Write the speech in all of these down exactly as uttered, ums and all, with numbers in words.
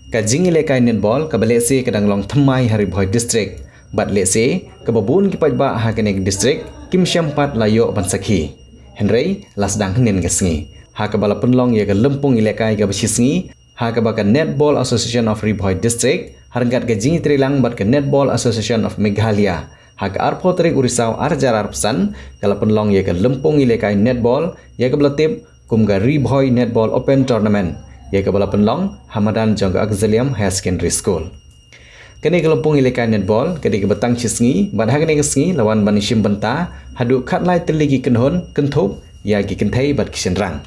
Ka jingïalehkai netball kaba lehse ka dang long thymmai ha Ri Bhoi District, bad lehse kaba bun ki paidbah ha kane ka district kim shym pat la ïoh ban sakhi. Hynrei la sdang hynnin ka sngi ha kaba la pynlong ïa ka lympung ïalehkai kaba shi sngi ha kaba ka Netball Association of Ri Bhoi District ha ryngkat ka jingïatreilang bad ka Netball Association of Meghalaya ha ka arphew tarik u Risaw arhajar arphew san ka la pynlong ïa ka lympung ïalehkai netball ïa kaba la tip kum ka Ri Bhoi Netball Open Tournament, ïa kaba la pynlong ha madan jong ka Auxilium Higher Secondary School. Kane ka lympung ïalehkai netball ka dei kaba tang shi sngi, bad ha kane ka sngi la wan ban shim bynta haduh khatlai tylli ki kynhun kynthup ïa ki kynthei bad ki shynrang.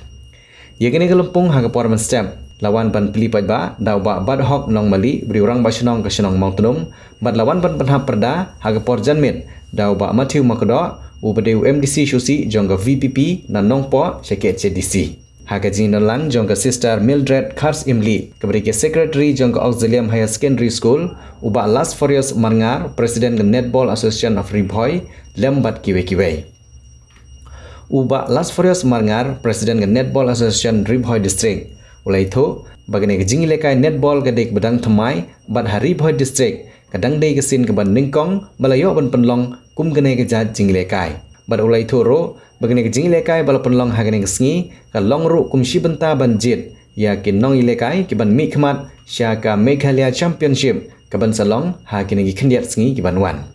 Ïa kane ka lympung ha ka por mynstep la wan ban plie paidbah da u Bah Badhok Nongmali, briew rangbah shnong ka shnong Mawtnum, bad la wan ban pynhap pyrda ha ka por janmiet da u Bah Matthew Makdoh, uba dei u M D C shuh sih jong ka V P P na Nongpoh sha K H A D C. Ha ka jingdon lang jong ka Sister Mildred Khars Imli, kaba dei ka Secretary jong ka Auxilium Higher Secondary School, u Bah Lasforius Marngar, President ka Netball Association of Ri Bhoi, lem bad kiwei kiwei. U Bah Lasforius Marngar, President ka Netball Association Ri Bhoi District, u la ïathuh ba kane ka jingïalehkai netball ka dei kaba dang thymmai, bad ha Ri Bhoi District ka dang dei ka sien kaba nyngkong ba la ïoh ban pynlong kum kane ka jait jingïalehkai. Bad u la ïathuh ruh ba kane ka jingïalehkai ba la pynlong ha kane ka sngi ka long ruh kum shi bynta ban jied ïa ki nongïalehkai ki ban mihkhmat sha ka Meghalaya Championship ka ban sa long ha kine ki khyndiat sngi ki ban wan.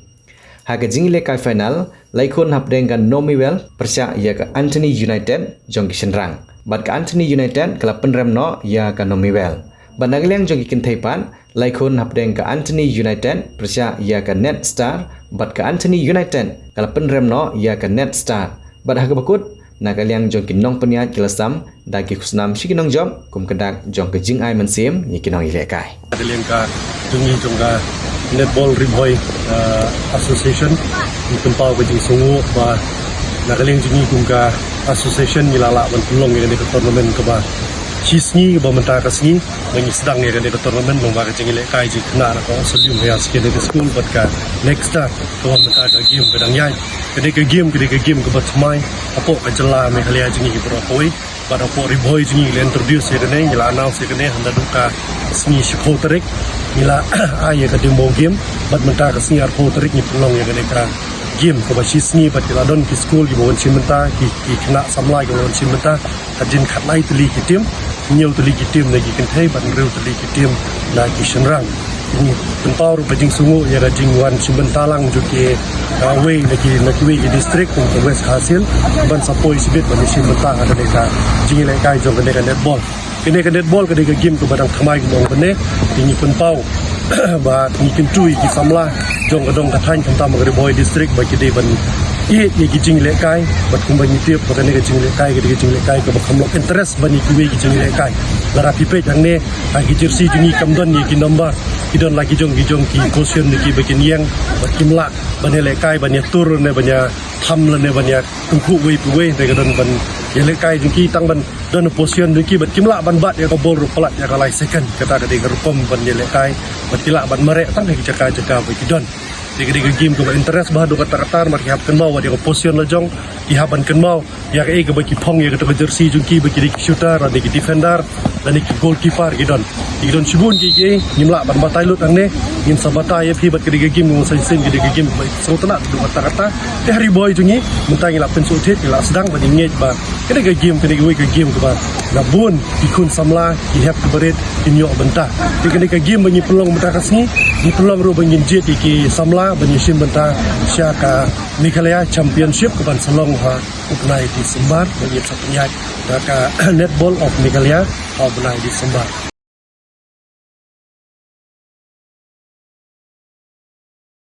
Ha ka jingïalehkai final, Laikhun hapdeng ka Nomiwell pyrshah ïa ka Anthony United jong ki shynrang, bad ka Anthony United ka la pynrem noh ïa ka Nomiwell. Bad na ka liang jong ki kynthei pat, Laikhun hapdeng ka Anthony United pyrshah ïa ka Net Star, bad ka Anthony United ka la pynrem noh ïa ka Net Star. Bad ha kaba kut, na ka liang jong ki nongpynïaid ki la sam da ki khusnam sha ki nongjop kum ka dak jong ka jingai mynsiem ïa ki nongïalehkai. Na ka liang ka jong ngi jong ka Netball Ri Bhoi, uh, Association, ngi pynpaw ka jingsngewnguh ba na ka liang jong ngi kum ka association ngi la lah ban pynlong ïa kane ka tournament kaba shi sngi, kaba mynta ka sngi ba ngi sdang ïa kane ka tournament lyngba ka jingïalehkai jingkhynnah na ka Auxilium Higher Secondary School bad ka Net Star kaba mynta ka game ka dang ïaid. Kane ka game ka dei ka game kaba thymmai hapoh ka jylla Meghalaya jong ngi baroh kawei. Bad hapoh Ri Bhoi jong ngi la introduce ïa kane, ngi la announce ïa kane hynda duh ka sngi shiphew tarik. Ngi la ai ïa ka demo game bad mynta ka sngi arphew tarik ngi pynlong ïa kane ka game kaba shi sngi bad ki la don ki skul kiba wan shim bynta, ki, ki khynnah samla kiba wan shim bynta. Hadien khatlai tylli ki team, hynñiew tylli ki team na ki kynthei bad hynriew tylli ki team na ki shynrang. Ngi pynpaw ruh ka jingsngewnguh ïa ka jingwan shim bynta lang jong ki, uh, wei na ki, na kiwei ki district kum ka West Khasi Hills ban sa poi shibit ban shim bynta ha kane ka jingïalehkai jong kane ka netball. Kane ka netball ka dei ka game kaba dang thymmai kumba ong kane. Te ngi pynpaw ba ngi kyntu ïa ki samla jong ka dong ka thaiñ khamtam ka Ri Bhoi District ba ki dei ban ïeit ïa ki jingïalehkai bad kumba ngi tip ba kane ka jingïalehkai ka dei ka jingïalehkai kaba kham long interest ban ïa kiwei ki jingïalehkai. Lada phi peit hangne ha ki jersey jong ngi kam don ïa ki number, ki don la ki jong ki jong ki position na ki ba kin ïeng bad kim lah ban ïalehkai ban ïatur ne ban ïatham lane ban ïatyngkhuh wei pa wei, te ka don ban ïalehkai jong ki tang ban don position jong ki bad kim lah ban bat ïa ka ball ruh palat ïa ka lai second. Kata ka dei ka rukom ban ïalehkai bad ki lah ban mareh tang ha ki jaka jaka ba ki don. Te ka dei ka game kaba interest bha haduh katta katta namar ki hap kynmaw wat ïa ka position la jong, ki hap ban kynmaw ïa kaei kaba ki phong ïa kato ka jersey jong ki ba ki dei ki shooter lane ki defender lane ki goalkeeper ki don. Ki don shibun ki, ki ngim lah ban batai lut hangne, ngin sa batai ïa phi bad ka dei ka game kaba shisien, ka dei ka game kaba sngewtynnat haduh katta katta. Te ha Ri Bhoi jong ngi mynta ngi la pynsngewthuh, ngi la sdang ban ïa ngeit ba ka dei ka game, ka dei kawei ka game kaba na bun ki khun samla ki hep ki barit kin ïoh bynta. Te ka dei ka game ba ngi pynlong mynta ka sngi, ngi pynlong ruh ba ngin jied ïa ki samla ban ïa shim bynta sha ka Meghalaya Championship kaban sa long ha u bnai December, ba ngin sa pynïaid da ka Netball of Meghalaya ha u bnai December.